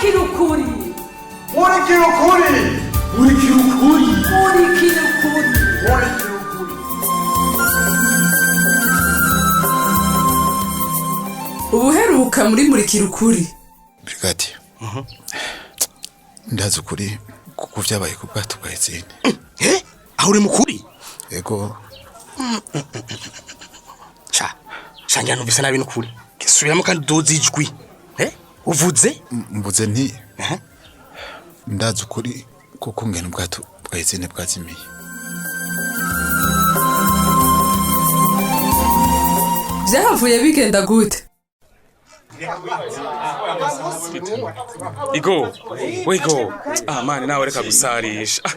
Murikira ukuri. Murikira ukuri. Murikira ukuri. Murikira ukuri. Murikira ukuri. Ubuheruka muri Murikira ukuri. Brigade, ndazi ukuri kuko vyabaye ku bwato bwa Etienne. Eh, aho uri mukuri? Ego. Sha, sha, numvise nabi nukuri. Subiramo kandi uduze ijwi. Eh, uvuze? Mvuze nti Eh? ndazi ukuri kuko ngena ubwato bwa Etienne bwazimiye. Vyahavuye bigenda gute? Igo, wego. Ah mani, nawe reka gusarisha. Ah,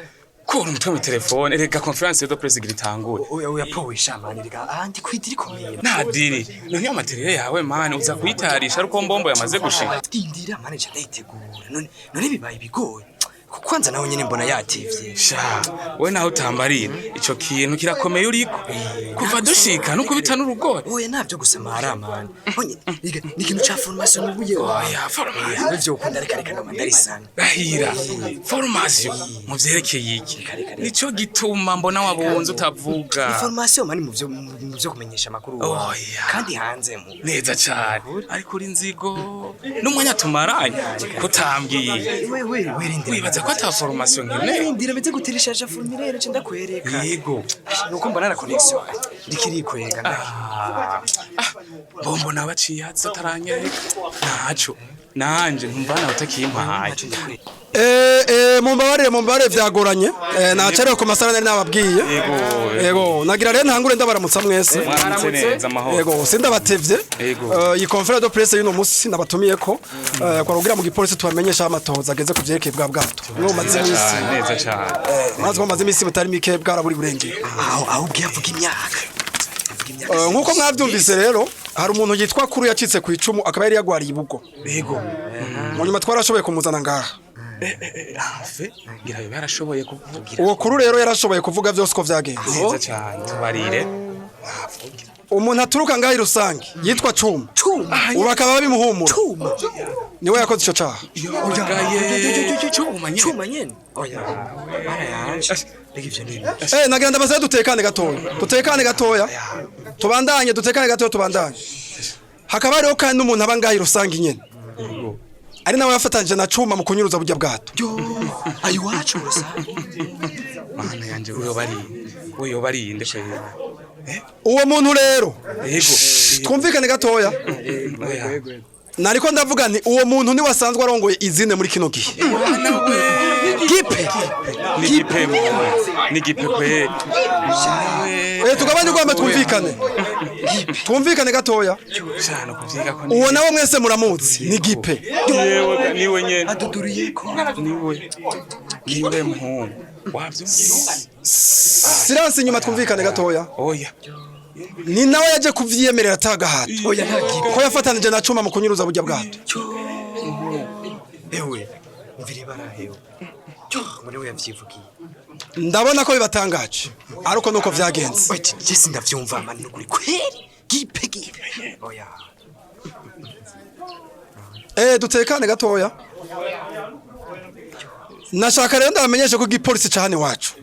kura umutwe mu telefone, reka conférence de presse igira itangure. Oya, oya, powe sha mani, reka ahandi kwidiri komeye. Nta diri. None iyo materiel yawe mani uza kuyitayarisha ariko mbombo yamaze gushika. Dindira mani, ca ndayitegura. None bibaye bigoye. Kwanza nawe nyene mbona yatevye. Sha, we naho utambarira. Ico kintu kirakomeye uriko. Kuva dushika no kubita n'urugore. Oya, navyo gusamara mani. Onye, reka ni ikintu ca formation ubuye. Oya, formation. Ivyo ukunda, reka reka ndoma ndarisanga. Rahira. Formation mu vyerekeye iki? Nico gituma mbona wabunze utavuga. Ni formation mani mu vyo kumenyesha amakuru. Oya. Kandi hanze mu. Neza cane, ariko uri nzigo n'umwanya tumaranye kutambwiye. We we we, rindira. Wibaza ko ata formation nkeneye? Rindira meze gutereshaje formulaire, ce ndakwereka. Yego. Nuko mbona na connexion ndikirikwega. Ah, ah, mbombo nabaciye haza ataranyereka ntaco, nanje ntumva nawe utakimpaye. Mumbabarire, mumbabarire, vyagoranye. Nacerewe ku masaha nari nababwiye. Yego. Yego, nagira rero ntangure ndabaramutsa mwese. Mwaramutse neza, amahoro. Yego, sindabatevye. Yego. Iyi conférence de presse y'uno musi nabatumiyeko kwa kugira mu gipolisi tubamenyesha amatohoza ageze ku vyerekeye bwa bwato. Mwe mumaze Neza imisi. cane, neza cane. Mwazi ko mumaze imisi mutari mike bwaraburi burengero. Aho ubwiye avuga imyaka. Avuga imyaka. Nkuko mwavyumvise rero, hari umuntu yitwa Kuru yacitse ku icumu, akaba yari yagwariye ibugo. Yego. Mu nyuma twarashoboye kumuzana ngaha. Ave ngira yo yarashoboye kuvugira. Uwo Kuru rero yarashoboye kuvuga vyose uko vyagenze. Neza cane, tubarire. Umuntu aturuka ngaho irusange yitwa Cuma. Cuma. Ubu akaba babimuhumura. Cuma. Niwe yakoze ico caha. Yogaye, cuma nyene. Cuma nyene. Oya. Bara yanje. Reka ivyo ni. Nagira ndabasabe dutekane gatoya. Dutekane gatoya. Tubandanye, dutekane gatoya, tubandanye. Hakaba hariho kandi n'umuntu aba ngaho irusange nyene. Ari nawe yafatanyije na Cuma mu kunyuruza burya bwato. Yo, ayo wacu rusange. Mana yanje, uyo bari uyo barinde kwera. Uwo muntu rero, Yego. twumvikane gatoya. Oya. Nariko ndavuga nti uwo muntu ni wasanzwe arongoye izine muri kino gihe. Gipe. Nigipe, nigipe kweri. Tugabanye urwamo, twumvikane. Twumvikane gatoya. Shano kuvyiga ko. Uwo nawe mwese muramuzi ni Gipe. Yewe, niwe nyene. Aduduriye ko. Niwe, niwe muhungu wavyumvise. Silence inyuma, twumvikane gatoya. Oya. Ni nawe yaje kuvyiyemerera atagahato. Oya, nta gipe. Ko yafatanije na Cuma mu kunyuruza burya bwato. Ewe. Umvire barahewe. Cyo, ngo niwe yavyivugiye. Ndabona ko bibatangaje, ariko nuko vyagenze. Oya, je sindavyumva mani nukuri kweri. Gipe, gipe. Oya. Dutekane gatoya. Nashaka rero ndabamenyeshe ko igipolisi ca hano iwacu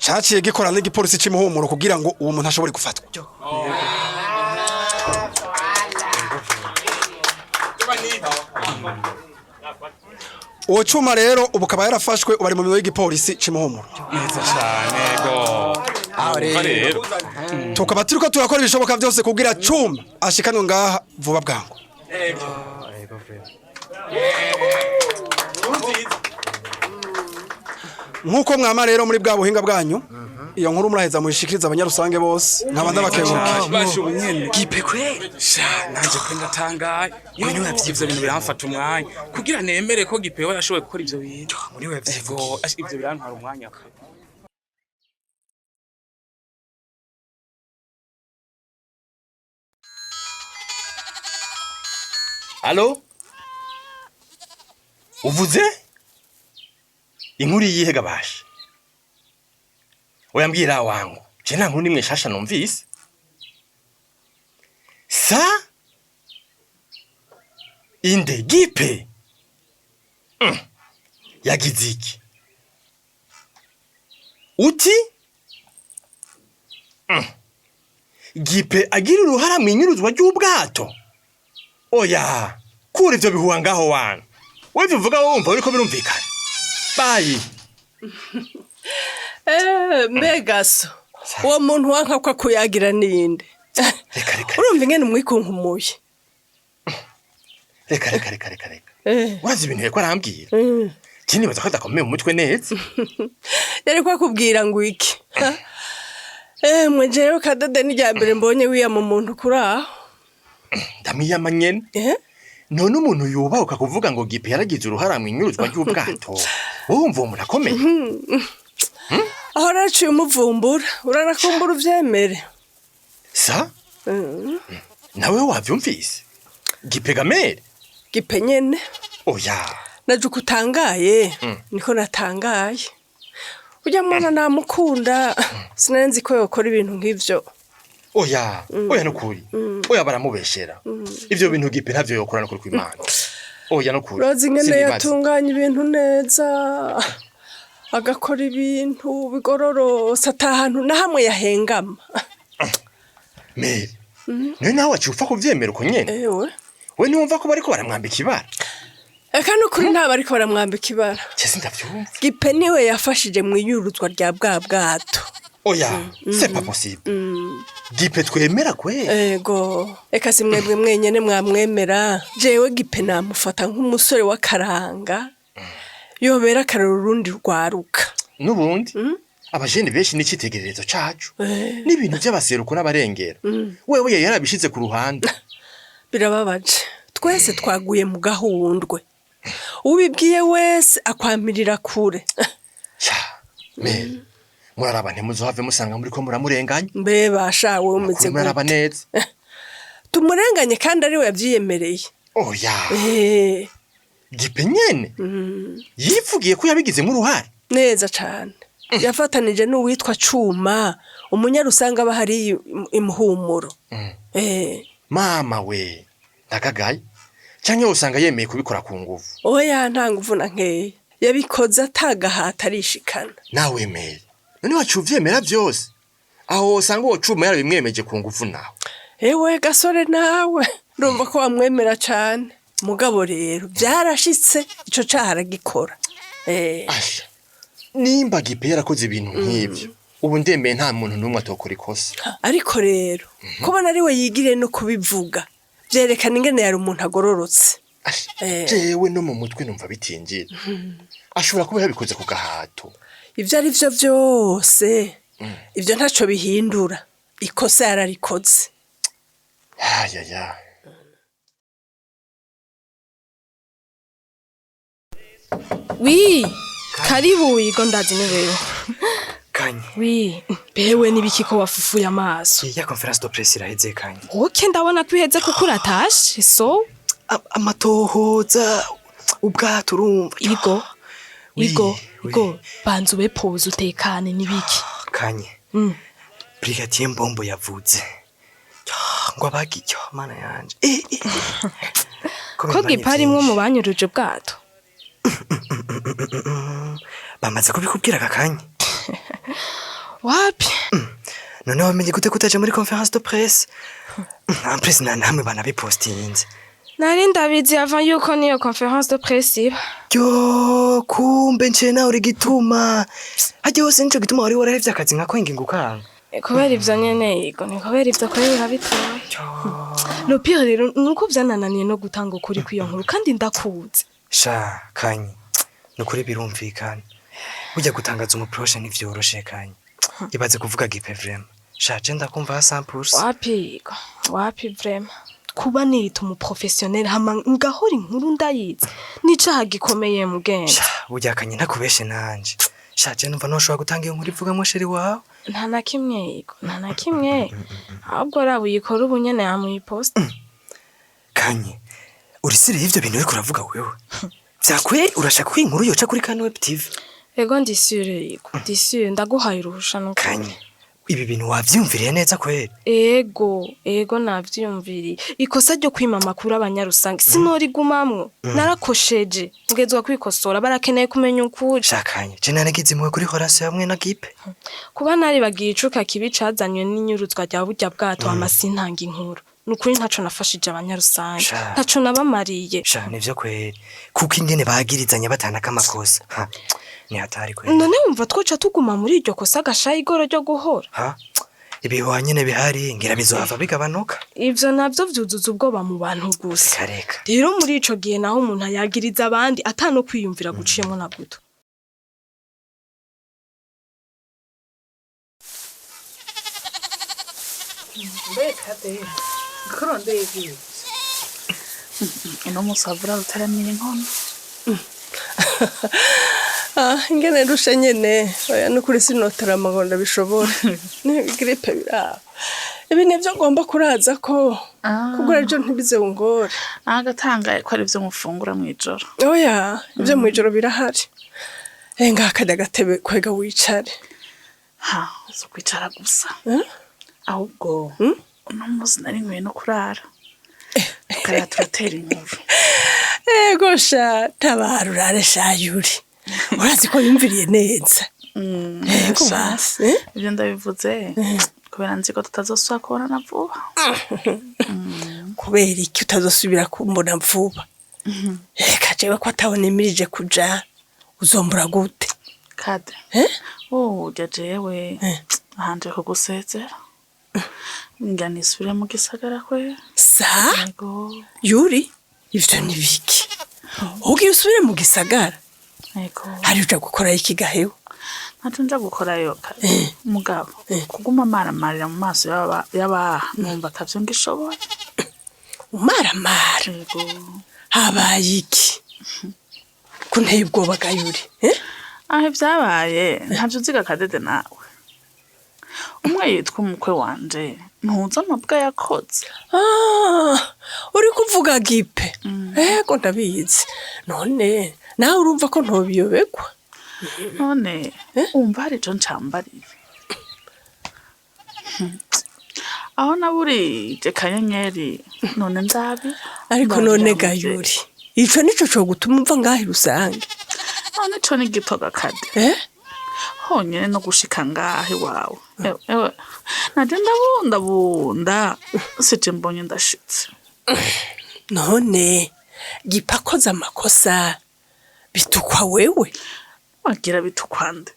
caciye gikorana n'igipolisi c'imuhumuro kugira ngo uwo muntu ashobore gufatwa. Uwo Cuma rero ubu akaba yarafashwe, ubu ari mu minwe y'igipolisi c'imuhumuro. Neza cane go. Aho Umva rero. rero. Tukaba turiko turakora ibishoboka vyose kugira Cuma ashikanwe ngaha vuba bwangu. Ego vrema. Nk'uko mwama rero muri bwa buhinga bwanyu, iyo nkuru muraheza muyishikiriza abanyarusange bose, nkaba ndabakengurukiye. Basha ubu nyene. Gipe kweri. Sha, nanje pe ndatangaye. Ngo niwe yavyivugiye. Ivyo bintu biramfata umwanya kugira nemere ko Gipe we yashoboye gukora ivyo bintu. Ngo niwe yavyivugiye. Ego, ivyo birantwara umwanya pe. Allo? Uvuze? Inkuru yihe gabasha? Oya, mbwira wangu. Je nta nkuru nimwe shasha numvise. Sa? Inde gipe? Yagize iki? Uti? Gipe agira uruhara mu inyuruzwa ry'ubwato? Oya, kura ivyo bihuha ngaho wana. Wewe uvuga wumva uriko birumvikana. Bayi. Mbega so uwo muntu wanka ko akuyagira ninde? Reka reka. Urumva ingene umwikunkumuye. Reka reka reka reka reka. Urazi ibintu yariko arambwira? Je nibaza ko adakomeye mu mutwe neza. Yari ko akubwira ngo iki? Mwe jewe kadede n'irya mbere mbonye wiyama umuntu kuri aho. Ndamwiyama nyene. None umuntu yubahuka kuvuga ngo Gipe yaragize uruhara mu inyuruzwa ry'ubwato, wowe wumva uwo muntu akomeye? Aho rero umuvumbura urarakumbura uvyemere. Sa nawe wavyumvise? Gipe gamere? Gipe nyene. Oya. Naje uko utangaye niko natangaye. Ujya mwana namukunda, sinari nzi ko yokora ibintu nk'ivyo. Oya, oya nukuri. Oya, baramubeshera. Ivyo bintu Gipe ntavyo yokora nukuri kw'Imana. Oya nukuri. Urazi ingene Sinibaza. yatunganya ibintu neza, agakora ibintu bigororose, ata hantu na hamwe yahengama. Mere, none nawe waciye upfa kuvyemera uko nyene? Ewe. We ntiwumva ko bariko baramwambika ibara? Eka nukuri ntabwo ariko baramwambika ibara. Je sindavyumva. Gipe niwe yafashije mu iyuruzwa rya bwa bwato. Oya, c'est pas possible. Gipe twemera kwe? Ego, eka si mwebwe mwenyene mwamwemera. Jewe Gipe namufata nk'umusore w'akaranga yobera akararo urundi rwaruka. N'ubundi abajene benshi n'icitegererezo cacu n'ibintu vy'abaseruko n'abarengera, wewe yari yarabishize ku ruhande. Birababaje, twese twaguye mu gahundwe, ubibwiye wese akwamirira kure. Sha mere, muraraba ntimuzohave musanga muriko muramurenganya. Mbe basha, wowe umeze Mukuru muraraba gute? neza. Tumurenganye kandi ariwe yavyiyemereye? Oya. Gipe nyene yivugiye ko yabigizemo uruhare. Neza cane, yafatanije n'uwitwa Cuma, umunyarusanga aba hariya imuhumuro. Mama we, ndagagaye. Canke usanga yemeye kubikora ku nguvu? Oya, nta nguvu na nkeya, yabikoze atagahata, arishikana. Nawe mere, none waciye uvyemera vyose? Aho wosanga uwo Cuma yarabimwemeje ku nguvu nawe. Ewe gasore, nawe ndumva ko wamwemera cane, mugabo rero byarashitse ico caha aragikora. Asha, nimba Gipe yarakoze ibintu nk'ivyo, ubu ndemeye nta muntu n'umwe atokora ikosa. Ariko rero kubona ari we yigiriye no kubivuga vyerekana ingene yari umuntu agororotse. Asha, jewe no mu mutwe numva bitinjira. Ashobora kuba yabikoze ku gahato. Ivyo ari vyo vyose, ivyo ntaco bihindura, ikosa yararikoze. Ayaya. Oui, karibu Igo, ndazi ni wewe. Kanye. Oui, bewe nibiki ko wafufuye amaso? Ya conférence de presse iraheze, Kanye. Ok, ndabona ko iheze kuko uratashe. So, Amatohoza ubwato urumva. Igo, Oui, Igo, oui. Igo, banza ube pose utekane, nibiki? Kanye. Brigadier Mbombo yavuze. Ngo abagicyo mana yanje. Eh. Ko bimbanye Gipa arimwo vyinshi. mu banyuruje ubwato? Bamaze kubikubwira aka kanya? Wapi? None wamenye gute kutaja muri conférence de presse? En plus nta namwe banabipostinze. Nari ndabizi avant yuko niyo conférence de presse iba. Yo, kumbe nce nawe uri gituma. Hajya hose nico gituma wari warahevye akazi nka kwenga ukanga. Kubera ivyo nyene Igo, ni kubera ivyo, kubera urabitoye. Le pire rero nuko vyanananiye no gutanga ukuri kw'iyo nkuru kandi ndakuzi. Sha Kanye, nukuri birumvikana. Burya gutangaza umuproshe ntivyoroshe, Kanye. Ibaze kuvuga Gipe vraiment. Sha, je ndakumva 100%. Wapi Igo, wapi vraiment. Kuba niyita umuprofessionnel hama ngahora inkuru ndayizi, n'icaha gikomeye mugenzi. Sha, burya Kanye ntakubeshe nanje. Sha, je numva noshobora gutanga iyo nkuru ivugamwo chéri wawe. Nta na kimwe Igo, nta na kimwe. Ahubwo raba uyikora ubu nyene yamuyiposta. Kanye, uri sérieux y'ivyo bintu uriko uravuga wewe? Vyakweri urashaka ko inkuru yoca kuri Kano Web TV? Ego, ndi sûre Igo, ndi sûre, ndaguhaye uruhusha nukuri. Kanye. Ibi bintu wavyumviriye neza kweri? Ego, ego navyiyumviriye. Ikosa ryo kwima amakuru abanyarusange sinorigumamwo. Narakosheje. Ngezwa kwikosora barakeneye kumenya ukuri. Shakanye, je naragize impuhwe kuri Horace hamwe na Gipe. Kuba naribagiye icuka kibi cazanywe n'inyuruzwa rya burya bwato hama sintanga inkuru. Nukuri ntaco nafashije abanyarusange. Sha. Ntaco nabamariye. Sha nivyo kweri. Kuko ingene bagirizanya batanaka amakosa. Ha. Ni hatari kweri. None wumva twoca tuguma muri iryo kosa gashaye igoro ryo guhora. Ha? Ibihuha nyene bihari ngira bizohava bigabanuka. Ivyo navyo vyuzuza ubwoba mu bantu gusa. Reka reka. Rero muri ico gihe naho umuntu ayagiriza abandi atano kwiyumvira guciyemo na guto. Kurondeye iki? Ino musavura rutaramira inkono. Ah, ingene ndushe nyene. Oya nukuri sinotarama ngo ndabishobora. Ni grippe biraba. Ibi nivyo ngomba kuraza ko kugura ejo ntibize ungore. Agatangaye ko ari byo mufungura mw'ijoro. Oya, ibyo mw'ijoro birahari. Enga akajya gatebe kwega wicare. Ha, si ukwicara gusa. Ahubwo uno munsi nari nkwiye no kurara. Tukarara turatera inkuru. Ego sha, tabara urare sha Yuri. Urazi ko yumviriye neza. Ego Sha, basi. eh? Ibyo ndabivuze kubera nzi ko tutazosubira kubonana vuba. Kubera iki utazosubira kumbona vuba? Reka jewe ko atabona imirije kuja. Uzombura gute? Kade. Eh? Urya jewe ahanje kugusezera. Ngira nisubire mu gisagara kwe. Sa? Yego. Yuri, ivyo ni biki? Ugiye usubire mu gisagara? Yego. Hari uja gukora iki gahewe? Ntaco nja gukorayo kare. Mugabo, kuguma amaramarira mu maso y'abaha numva atavyo ngishoboye. Umaramara? Yego. Habaye iki? Ko nteye ubwoba ga Yuri? Eh? Aho ivyabaye ntavyo uziga Kadede nawe. Umwe yitwa umukwe wanje ntuzi amabwa yakoze. Ah, uri kuvuga Gipe. Ego ndabizi. None nawe urumva ko ntobiyobegwa? None wumva hari ico ncambariye. Aho naburije Kanyenyeri none nzabira. Ariko none ga Yuri, ico nico co gutuma umva ngahi rusange. None ico ni gitoga Kade. Eh? Honyene no gushika ngaha iwawe. Ewe, ewe, naje ndabundabunda sije mbonye ndashitse. None Gipe akoze amakosa bitukwa wewe? Wagira bitukwa nde?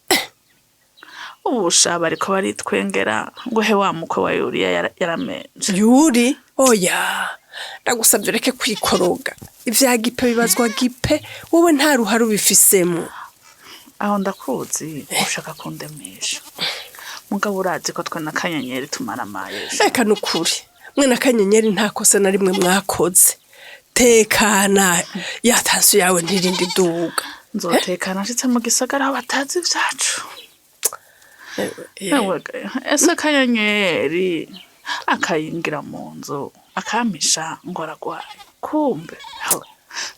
Ubu sha bariko baritwengera ngo he wa mukwe wa Yuriya yaramenje. Yuri, oya, ndagusavye ureke kwikoroga. Ivya Gipe bibazwa Gipe, wowe nta ruhare ubifisemo. Aho ndakuzi ushaka kundemesha. Mugabo urazi ko twe na Kanyenyeri tumaramaye. Reka nukuri, mwe na Kanyenyeri nta kosa na rimwe mwakoze. Tekana, ya tansu yawe ntirindi duga. Nzotekana nshitse mu gisagara aho batazi ivyacu. Ewe, ese Kanyenyeri akayingira mu nzu akampisha ngo aragwaye. Kumbe ho,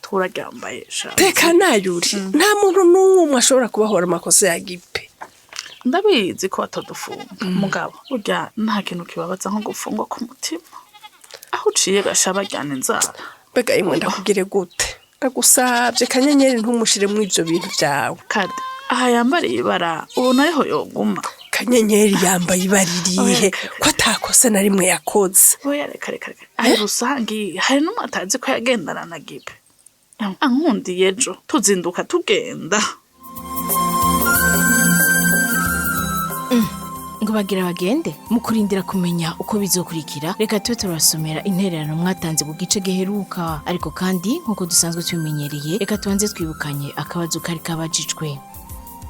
turaryambaye sha. Tekana Yuri, nta muntu n'umwe ashobora kubahora amakosa ya Gipe. Ndabizi ko batadufunga mugabo burya nta kintu kibabaza nko gufungwa ku mutima. Aho uciye gasha bajyana inzara. Mbega imwe ndakugire gute? Ndagusavye Kanyenyeri ntumushire mu ivyo bintu vyawe. Kade, aha yambariye ibara ubona ariho yoguma. Kanyenyeri yambaye ibara irihe ko atakosa na rimwe yakoze? Oya reka reka reka. Aho rusangi hari n'umwe atazi ko yagendana na Gipe. Ankundiye ejo tuzinduka tugenda. Ngo bagira bagende mu kurindira kumenya uko bizokurikira, reka tube turabasomera intererano mwatanze ku gice giheruka. Ariko kandi nk'uko dusanzwe tubimenyereye, reka tubanze twibukanye akabazo kari kabajijwe.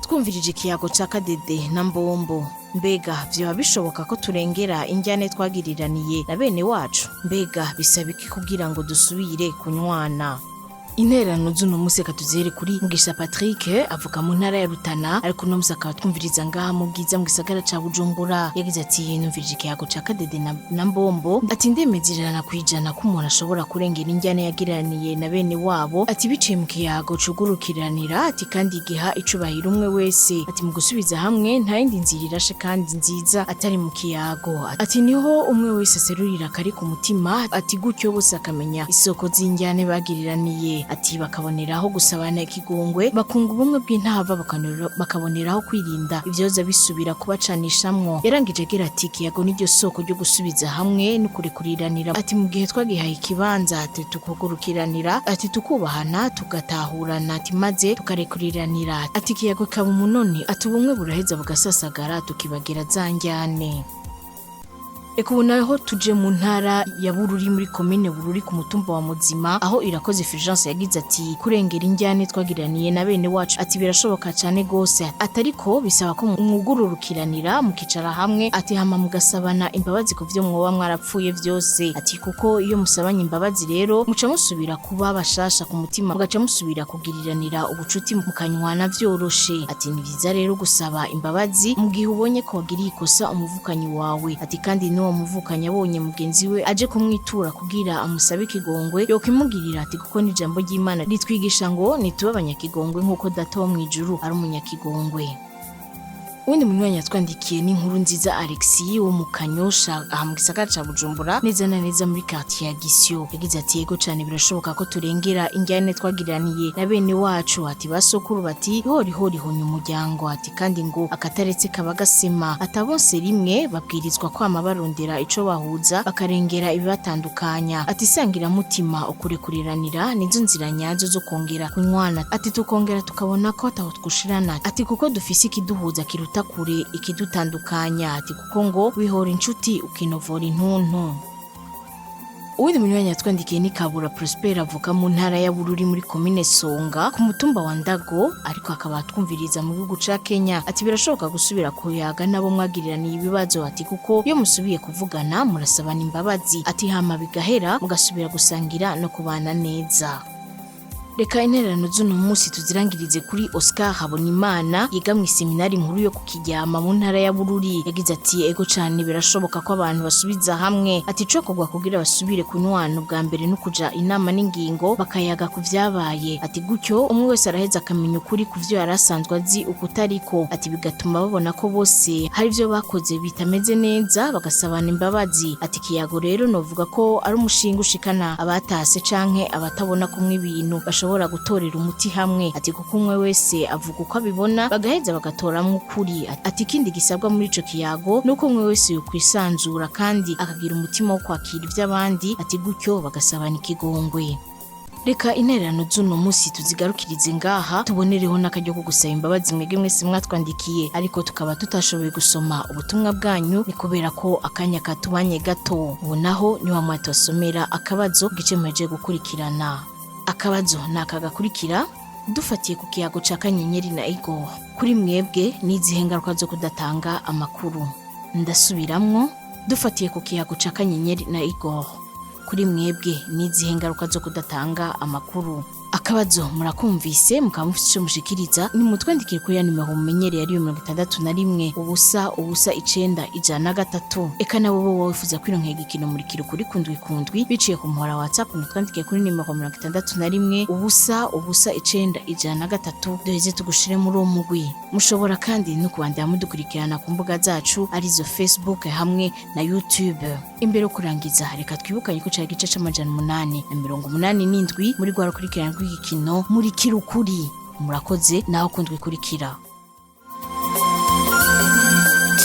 Twumvirije ikiyago ca Kadede na Mbombo. Mbega vyoba bishoboka ko turengera injyane twagiriraniye na bene wacu? Mbega bisaba iki kugira ngo dusubire kunywana? Intererano z'uno munsi reka tuzihere kuri Mugisha Patrick, avuka mu ntara ya Rutana, ariko uno munsi akaba twumviriza ngaha mu Bwiza mu gisagara ca Bujumbura. Yagize ati: "Numvirije ikiyago ca Kadede na Mbombo." Ati: "Ndemeza 100% ko umuntu ashobora kurengera injyana yagiraniye na bene wabo." Ati: "Biciye mu kiyago cugurukiranira." Ati: "Kandi giha icubahiro umwe wese." Ati: "Mu gusubiza hamwe nta yindi nzira irashe kandi nziza atari mu kiyago." Ati: "Niho umwe wese aserurira akari ku mutima." Ati: "Gutyo bose akamenya isoko z'injyane bagiriraniye." Ati: "Bakaboneraho gusabana ikigongwe, bakunga ubumwe bw'intava, bakaboneraho kwirinda ivyoza bisubira kubacanishamwo." Yarangije agira ati: "Ikiyago niryo soko ryo gusubiza hamwe no kurekuriranira." Ati: "Mu gihe twagihaye ikibanza," ati, "tukugurukiranira," ati, "tukubahana, tugatahurana," ati, "maze tukarekuriranira," ati, "ikiyago kaba umunoni," ati, "ubumwe buraheza bugasasagara, tukibagira za njyane." Eka ubu naho tuje mu ntara ya Bururi, muri komine Bururi, ku mutumba wa Muzima, aho Irakoze Fulgence yagize ati: "Kurengera injyane twagiraniye na bene wacu," ati, "birashoboka cyane gose," ati, "ariko bisaba ko mwugururukiranira, mukicara hamwe," ati, "hama mugasabana imbabazi ku vyo mwoba mwarapfuye vyose," ati, "kuko iyo musabanye imbabazi rero muca musubira kuba bashasha ku mutima, mugaca musubira kugiriranira ubucuti, mukanywana vyoroshe." Ati: "Ni vyiza rero gusaba imbabazi mu gihe ubonye ko wagiriye ikosa umuvukanyi wawe." Ati: "Kandi n'uwo muvukanyi abonye mugenzi we aje kumwitura kugira amusabe ikigongwe, yokimugirira," ati, "kuko n'ijambo ry'Imana ritwigisha ngo nitube abanyakigongwe nk'uko Data wo mw'ijuru ari umunyakigongwe." Uwundi munywanyi yatwandikiye ni Inkuru Nziza Alexis wo mu Kanyosha, aha mu gisagara ca Bujumbura, neza na neza muri quartier ya Gisyo. Yagize ati: "Yego cane, birashoboka ko turengera injyane twagiraniye na bene wacu." Ati: "Basokuru bati ihori hori honya umuryango." Ati: "Kandi ngo akataretse kaba gasema." Atabonse rimwe babwirizwa kwama barondera ico bahuza, bakarengera ibibatandukanya. Ati: "Isangiramutima, ukurekuriranira, nizo nzira nyazo zo kongera kunywana." Ati: "Tukongera tukabona ko ataho twushirana." Ati: "Kuko dufise ikiduhuza kiruta kure ikidutandukanya." Ati: "Kuko ngo wihora inshuti ukinovora intuntu." Uwundi munywanyi yatwandikiye ni Kabura Prosper, avuka mu ntara ya Bururi, muri komine Songa, ku mutumba wa Ndago, ariko akaba atwumviriza mu gihugu ca Kenya. Ati: "Birashoboka gusubira kuyaga nabo mwagiriraniye ibibazo." Ati: "Kuko iyo musubiye kuvugana murasabana imbabazi," ati, "hama bigahera, mugasubira gusangira no kubana neza." Reka intererano z'uno munsi tuzirangirize kuri Oscar Habonimana, yiga mu iseminari nkuru yo kukiryama mu ntara ya Bururi. Yagize ati: "Ego cane, birashoboka ko abantu basubiza hamwe." Ati: "Icokorwa kugira basubire kunywana ubwa mbere no kuja inama n'ingingo, bakayaga ku vyabaye." Ati: "Gutyo umwe wese araheza akamenya ukuri ku vyo yari asanzwe azi ukutariko." Ati: "Bigatuma babona ko bose hari ivyo bakoze bitameze neza, bagasabana imbabazi." Ati: "Ikiyago rero novuga ko ari umushinga ushikana abatase canke abatabona kumwe ibintu bashobora gutorera umuti hamwe." Ati: "Kuko umwe wese avuga uko abibona, bagaheza bagatoramwo ukuri." Ati: "Ikindi gisabwa muri ico kiyago nuko umwe wese yokwisanzura kandi akagira umutima wo kwakira ivy'abandi." Ati: "Gutyo bagasabana ikigongwe." Reka intererano z'uno munsi tuzigarukirize ngaha, tubonereho n'akaryo ko gusaba imbabazi mwebwe mwese mwatwandikiye ariko tukaba tutashoboye gusoma ubutumwa bwanyu. Ni kubera ko akanya katubanye gato. Ubu naho ni wa mwati wasomera akabazo gice muhejeje gukurikirana. Akabazo ni aka gakurikira: dufatiye ku kiyago ca Kanyenyeri na Igor, kuri mwebwe n'izihe ngaruka zo kudatanga amakuru? Ndasubiramwo: dufatiye ku kiyago ca Kanyenyeri na Igor, kuri mwebwe n'izihe ngaruka zo kudatanga amakuru? Akabazo murakumvise, mukaba mufite icyo mushikiriza, ni mutwandikire kuri ya nimero mumenyereye, ariyo 61 0 0 9 103. Eka nabo bo wifuza kwironkera igikino Murikira Ukuri kundwi kundwi biciye ku muhora wa WhatsApp, mutwandikire kuri nimero 61 0 0 9 103, duheze tugushire muri uwo mugwi. Mushobora kandi no kubandanya mudukurikirana ku mbuga zacu, arizo Facebook hamwe na YouTube. Imbere yo kurangiza, reka twibukanye ko cari igice c'887 muri rwa rukurikirana rw'igikino Murikira Ukuri. Murakoze, naho kundwi ikurikira.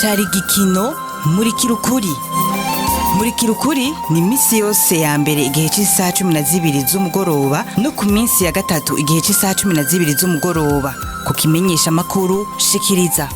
Cari igikino Murikira Ukuri. Murikira Ukuri ni iminsi yose ya mbere igihe cy'isaha 12 z'umugoroba, no ku minsi ya gatatu igihe cy'isaha 12 z'umugoroba, ku kimenyesha amakuru Shikiriza.